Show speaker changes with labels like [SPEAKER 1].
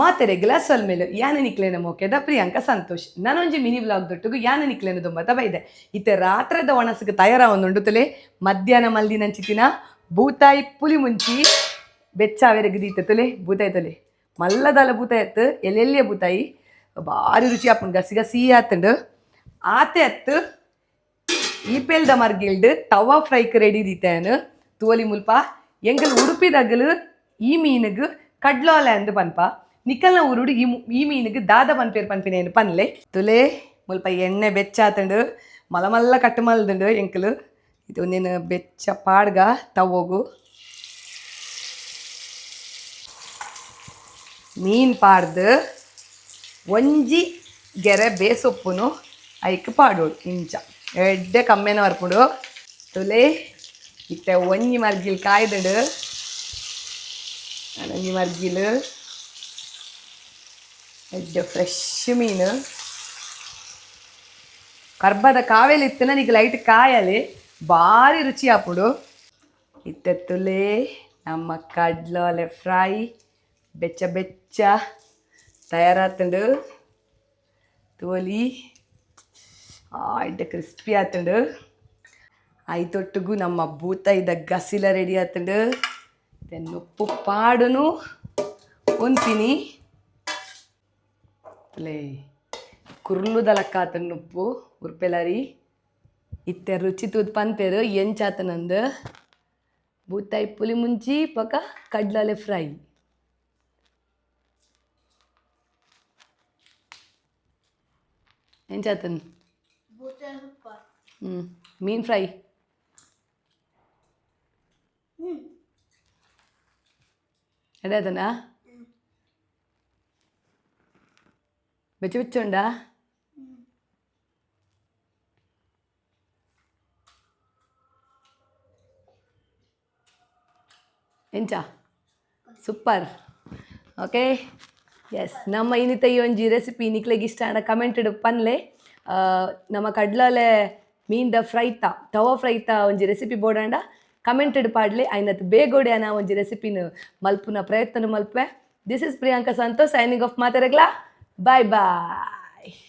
[SPEAKER 1] ಮಾತೆರೆಗ್ಲ ಸೊಲ್ಮೆಲು. ಯಾನ ನಿಕ್ಲೆನ ಮೋಕೆದ ಪ್ರಿಯಾಂಕಾ ಸಂತೋಷ್. ನಾನೊಂಜಿ ಮಿನಿ ವ್ಲಾಗ್ ದೊಟ್ಟುಗು ಯಾನ ನಿಕ್ಲೆನ ದುಂಬತ ಬೈದೆ. ಇತ್ತೆ ರಾತ್ರೆದ ಒಣಸುಗು ತಯಾರಾವೊಂದುಂಡು ತುಲೆ. ಮಧ್ಯಾಹ್ನ ಮಲ್ದಿನಂಚಿತ್ತಿನ ಬೂತಾಯಿ ಪುಲಿ ಮುಂಚಿ ಬೆಚ್ಚಾವೆರೆಗ್ ದೀತೆ ತುಲೆ. ಬೂತಾಯಿ ತುಲೆ ಮಲ್ಲದಾಲ ಬೂತಾಯಿ ಅತ್ತು, ಎಲ್ಲೆಲ್ಲಿಯ ಬೂತಾಯಿ ಭಾರಿ ರುಚಿ ಆಪುಂಡು, ಗಸಿ ಗಸಿ ಆತುಂಡು. ಆತೆ ಅತ್ತು ಈಪೆಲ್ದ ಮರ್ಗಿಲ್ಡ್ ತವಾ ಫ್ರೈಕ್ ರೆಡಿ ದೀತೇನು. ತೋಲಿ ಮುಲ್ಪ ಎಂಗಲ್ ಉಡುಪಿದಗಲು ಈ ಮೀನುಗು ಕಡ್ಲೋಲೆ ಅಂದ್ ಪನ್ಪ. ನಿಕಲ್ನ ಊರುಡು ಈ ಈ ಮೀನುಗು ದಾದ ಪನ್ಪೇರು ಪನ್ಪಿನೇನು ಪನ್ಲೆ. ತುಲೆ ಮುಲ್ಪ ಎಣ್ಣೆ ಬೆಚ್ಚಾತುಂಡು, ಮಲ್ಲ ಮಲ್ಲ ಕಟ್ಟು ಮಲ್ದುಂಡು ಎಂಕಲು. ಇದು ಒಂದೇನು ಬೆಚ್ಚ ಪಾಡ್ಗ ತವೋಗು ಮೀನ್ ಪಾಡ್ದು ಒಂಜಿ ಗೆರೆ ಬೇಸೊಪ್ಪುನು ಐಕ್ ಪಾಡೋಡು. ಇಂಚ ಎಡ್ಡೆ ಕಮ್ಮೆನ ಬರ್ಪುಂಡು. ತುಲೆ ಇತ್ತೆ ಒಂಜಿ ಮರ್ಗಿಲ್ ಕಾಯ್ದುಂಡು, ಒಂಜಿ ಮರ್ಗಿಲ್ ಎಡ್ಡೆ ಫ್ರೆಶ್ ಮೀನು. ಕರ್ಬದ ಕಾವೇಲಿ ಇತ್ತಿನ ನಿಕ್ ಲೈಟ್ ಕಾಯಲಿ ಭಾರಿ ರುಚಿ ಆಪುಂಡು. ಇತ್ತೆ ತುಲೆ ನಮ್ಮ ಕಡ್ಲೋಲೆ ಫ್ರೈ ಬೆಚ್ಚ ಬೆಚ್ಚ ತಯಾರಾತುಂಡು. ತೋಲಿ ಎಡ್ಡೆ ಕ್ರಿಸ್ಪಿ ಆತುಂಡು. ಐತೊಟ್ಟುಗು ನಮ್ಮ ಬೂತಾಯಿದ ಗಸಿಲ ರೆಡಿ ಆತುಂಡು. Then ಉಪ್ಪು ಪಾಡುನು ಉಂತಿನಿ. ತುಲೆ ಕುರ್ಲುದ ಲೆಕ್ಕ ಆತುಂಡು ಉಪ್ಪು ಉರ್ಪೆಲರಿ. ಇತ್ತೆ ರುಚಿ ತೂದು ಪನ್ಪೆರು ಎಂಚಾತನಂದು. ಬೂತಾಯಿ ಪುಲಿ ಮುಂಚಿ ಬೊಕ ಕಡ್ಲಲೆ ಫ್ರೈ. ಎಂಚಾತನ್? ಮೀನ್ ಫ್ರೈ ಎಡೆ ಆತನಾ? ಬೆಚ್ಚ ಬೆಚ್ಚ ಉಂಡಾ? ಎಂಚ? Super. Okay, S, ನಮ್ಮ ಇನ್ನಿತ ಈ ಒಂಜಿ ರೆಸಿಪಿ ನಿಕ್ಲೆಗ್ ಇಷ್ಟ ಆಂಡ ಕಮೆಂಟ್ ಪನ್ಲೆ. ನಮ್ಮ ಕಡ್ಲಲೆ ಮೀನ್ದ ಫ್ರೈತ ತವ ಫ್ರೈತ ಒಂಜಿ ರೆಸಿಪಿ ಬೋಡಾಂಡ ಕಮೆಂಟ್ ಪಾಡ್ಲೆ. ಐನತ್ ಬೇಗೋಡೆ ನಾ ಒಂಜಿ ರೆಸಿಪಿನ ಮಲ್ಪುನ ಪ್ರಯತ್ನ ಮಲ್ಪೆ. This is Priyanka Santosh signing off. ಮಾತೆರೆಗ್ಲಾ bye bye.